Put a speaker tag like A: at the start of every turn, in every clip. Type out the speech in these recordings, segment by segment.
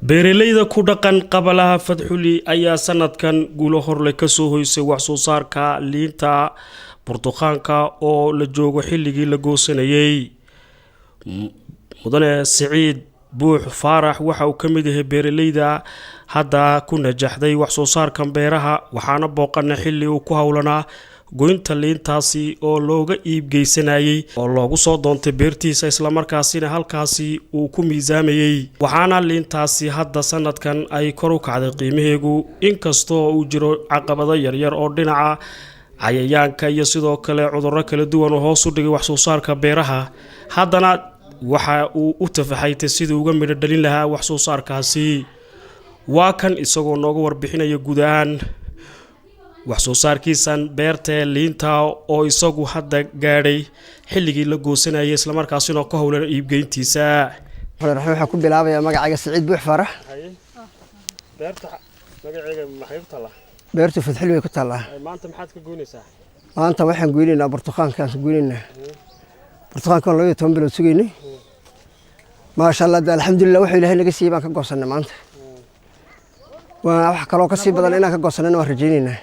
A: Beeralayda ku dhaqan qabalaha Fadxuli ayaa sanadkan guulo horleh kasoo hoysay wax soo saarka liinta burtuqaanka oo la joogo xilligii la goosanayay. Mudane Siciid Buux Faarax waxa uu ka mid yahay beeralayda hadda ku najaxday wax soo saarkan beeraha, waxaana booqana xilli uu ku howlanaa goynta liintaasi oo looga iibgeysanayay oo loogu soo doontay beertiisa, islamarkaasina halkaasi uu ku miisaamayey. Waxaana liintaasi hadda sanadkan ay kor u kacday qiimaheegu, inkastoo uu jiro caqabado yaryar oo dhinaca cayayaanka iyo sidoo kale cudurro kala duwan oo hoos u dhigay wax soo saarka beeraha. Haddana waxa uu u tafaxaytay sidii uga midho dhalin lahaa wax soo saarkaasi. Waa kan isagoo nooga warbixinaya guud ahaan wax soo saarkiisan beerta liinta oo isagu hadda gaadhay xilligii la goosanayay, islamarkaasina ka howlan iibgeyntiisa.
B: Waxaan ku bilaabayaa magacayga, Siciid Buux Faarax.
A: Beerta magaceega maxay ku taallaa?
B: Beertu Fadxili way ku taallaa.
A: Maanta maxaad ka goynaysaa?
B: Maanta waxaan goynaynaa burtuqaankaan goynaynaa. Burtuqaankaan 12 bilood sugaynay, maasha Allah. De alxamdulilah, wuxuu Ilaahay naga siiyey baan ka goosanay maanta. Waa wax kaloo ka sii badan inaan ka goosanayna waan rajaynaynaa.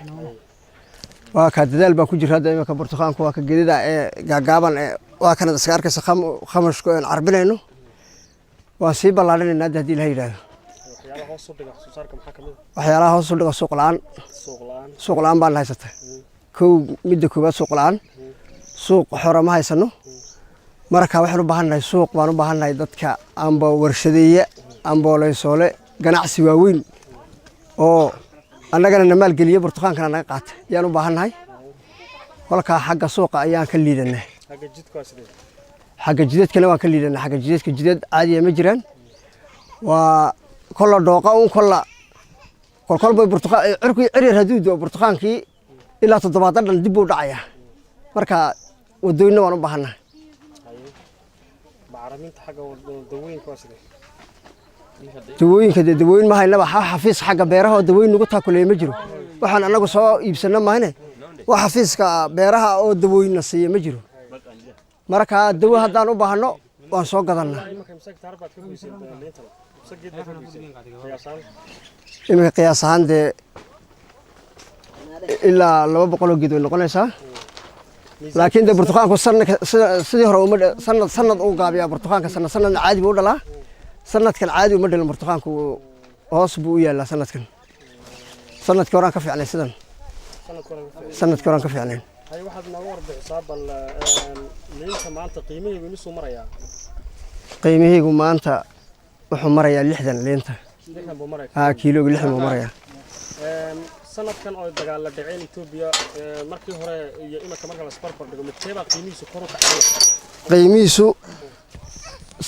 B: Waa kaa dadaal baan ku jira hadda. Imika burtuqaanku waa ka gedida ee gaagaaban ee waa kanad iska arkaysa khamashku een carbinayno. Waan sii ballaadhinaynaa hadda, haddii Ilahay yidhaahdo. Waxyaalaha hoos u dhiga suuq la'aan. Suuq la'aan baan haysata kow. Midda koowaad, suuq la'aan, suuq xora ma haysano. Marka waxaan u baahannahay suuq baan u baahannahay, dadka amba warshadeeye ambooleysoole ganacsi waaweyn oo annagana na maalgeliye, burtuqaankana naga qaata ayaan u baahannahay. Kolkaa xagga suuqa ayaan ka liidanaa. Xagga jidadkana waan ka liidanaa. Xagga jidadka jidad caadiya ma jiraan. Waa kolla dhooqa un, kolla kolkol bay burtuqaan cirku ciryar hadduu doo burtuqaankii ilaa toddobaadda dhan dib buu dhacayaa. Marka wadooyinna waan u baahannahay.
A: Bacriminta xagga dawooyinka waa sidee?
B: Dawooyinka dee dawooyin ma haynaba. Xafiis xagga beeraha oo dawooyin nagu taakuleeya ma jiro. Waxaan anagu soo iibsano mahane, wax xafiiska beeraha oo dawooyinna siiya ma jiro. Marka dawo haddaan u baahno waan soo gadannaa.
A: Iminka imse hektaar baad ka goyseen liintan? Imse geed baad ka goyseen qiyaasaan?
B: Iminka qiyaas ahaan dee ilaa 200 oo geed way noqonaysaa, laakiin dee burtuqaanku sanadka sidii hore uma sanad sanad uu gaabiyaa burtuqaanka, sanad sanadna caadi buu u dhalaa. Sanadkan caadi uma dhalin burtuqaanku, hoos buu u yaallaa sanadkan. Sanadkii horaan ka fiicnay sidan, sanadkii horaan ka fiicnayn.
A: Hay, waxaad nooga warbixisaa bal liinta maanta qiimaheedu imisuu marayaa?
B: Qiimihaygu maanta wuxuu marayaa 60 liinta.
A: 60 buu maraya?
B: Haa, kiilooga 60 buu marayaa.
A: Sanadkan oo dagaala dhaceen Etoobiya, markii hore iyo iminka marka la isbarbar dhigo, midkee baa qiimihiisu kor u kacay?
B: Qiimihiisu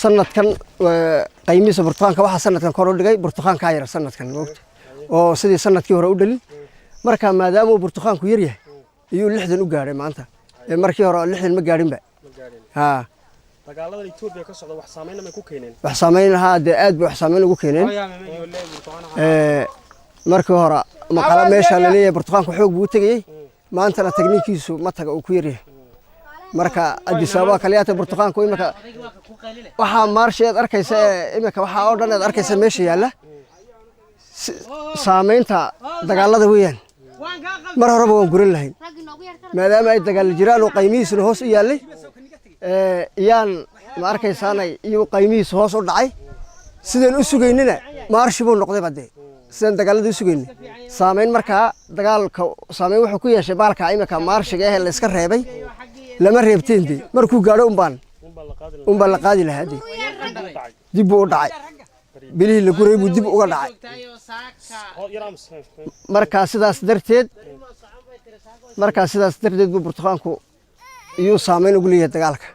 B: sanadkan, qiimihiisa burtuqaanka waxaa sanadkan kor u dhigay burtuqaankaa yar sanadkan, moogta, oo sidii sanadkii hore u dhalin. Marka maadaama uu burtuqaanku yar yahay iyuu 60 u gaadhay maanta. Ee markii hore 60 ma gaadhinba.
A: Ma gaadhin.
B: Haa.
A: Dagaaladan Etoobiya ka socda wax saameynna may ku keeneen?
B: Wax saameyn lahaa dee, aad bay wax saameyn ugu keeneen. Markii hore maqala meesha laleeyahay burtuqaanku xoog buu u tegayey, maantana tagniinkiisu ma taga, uu ku yaryahay. Marka Addis Ababa kaliyaata burtuqaanku imika waxaa maarshi aad arkaysa ee imika waxaa oo dhan aad arkaysa meesha yaalla saameynta dagaalada weeyaan. Mar horeba waan guran lahayn, maadaama ay dagaal jiraan oo qaymihiisuna hoos u yaallay iyaan ma arkaysaanay iyuu qaymihiisu hoos u dhacay. Sidaan u sugaynina maarshi buu noqday ba dee, sidaan dagaalada u sugaynay. Saameyn markaa dagaalka saameyn wuxuu ku yeeshay baalka imika maarshiga eh la iska reebay. Lama reebteen dee, markuu gaadho unbaan unbaa la qaadi lahaa dee. Dib buu u dhacay, bilihii la guray buu dib uga dhacay. Markaa sidaas darteed buu burtuqaanku iyuu saameyn ugu leeyahay dagaalka.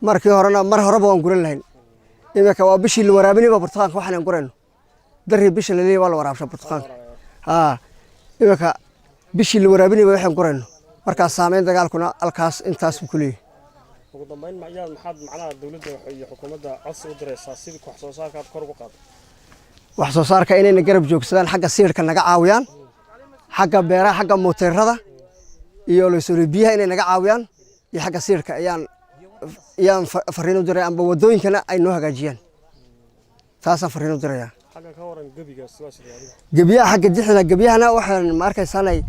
B: Markii horena mar horeba waan guran lahayn. Imika waa bishii la waraabinay baa burtuqaanka waxaan gurayno darii bisha la leeyahay waa la waraabshaa burtuqaanka. Haa, imika bishii la waraabinay baa waxaan gurayno. Markaa saameyn dagaalkuna halkaas intaas buu ku leeyahay.
A: Ugu dambeyn, yaad maxaad macnaha dowladda iyo xukuumadda codsi u diraysaa sidii wax soo saarka aad kor ugu qaado?
B: Wax soo saarka inayna garab joogsadaan, xagga siirka naga caawiyaan, xagga beeraha, xagga mooteerada iyo laysoole biyaha inay naga caawiyaan iyo xagga siirka ayaan fariin u diray, amba wadooyinkana ay noo hagaajiyaan. Taasaan fariin u dirayaa. Gebiyaha xagga dixina, gebiyahana waxaan ma arkaysaanay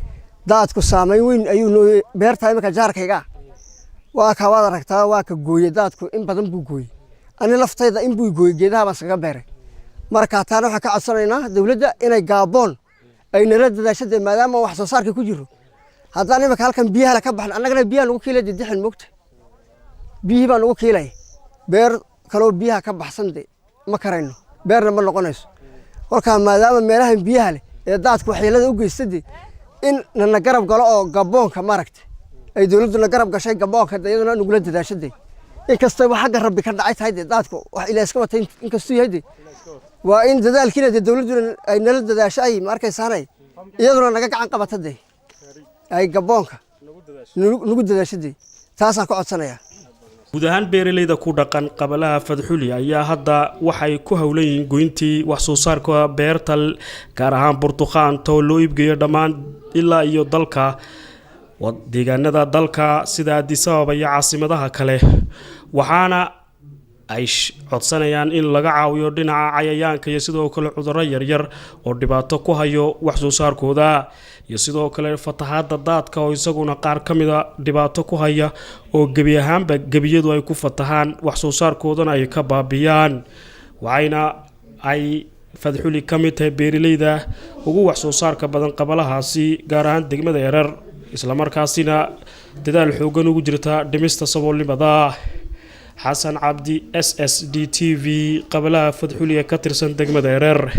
B: daadku saameyn weyn ayuu noo beerta iminka jaarkayga waa ka waad aragtaa, waa ka gooye daadku, in badan buu gooyey. Ani laftayda in buu gooyey, geedaha baan iskaga beeray. Marka taana waxaan ka codsanaynaa dowladda inay gaaboon ay nala dadaasho dee, maadaama wax soo saarka ku jiro. Haddaan iminka halkan biyaha ka baxno, annagana biyaha nagu kiilay dee, dixin moogta biyihii baa nagu kiilay. Beer kaloo biyaha ka baxsan de ma karayno, beerna ma noqonayso. Kolkaa maadaama meelahan biyaha leh ee daadku waxyeelada u geysta de in nana garab galo oo gaboonka maaragta ay dowladduna garab gashay, gaboonka de iyaduna nagula dadaasho de. Inkastaba xagga Rabbi ka dhacay tahay de, daadku wax Ilaah iska watay inkastuu yahay de, waa in dadaalkiina dee dowladduna ay nala dadaasho, ay ma arkaysaanay iyaduna naga gacan qabata de, ay gaboonka nagu dadaasho de. Taasaan ka codsanayaa.
A: Guud ahaan beeraleyda ku dhaqan qabalaha Fadxuli ayaa hadda waxay ku howlan yihiin goyntii wax soo saarka beerta, gaar ahaan burtuqaanta oo loo iibgeeyo dhammaan ilaa iyo dalka, deegaanada dalka sida Addis Ababa iyo caasimadaha kale. Waxaana ay codsanayaan in laga caawiyo dhinaca cayayaanka iyo sidoo kale cudurro yaryar oo dhibaato ku hayo wax soo saarkooda, iyo sidoo kale fatahaada daadka oo isaguna qaar ka mida dhibaato ku haya, oo gebi ahaanba gebiyadu ay ku fatahaan, wax soo saarkoodana ay ka baabiyaan. Waxayna ay Fadxuli ka mid tahay beeraleyda ugu wax soo saarka badan qabalahaasi, gaar ahaan degmada Erer, islamarkaasina dadaal xoogan ugu jirta dhimista saboolnimada. Xasan Cabdi, SSD TV, qabalaha Fadxuli ee ka tirsan degmada Erer.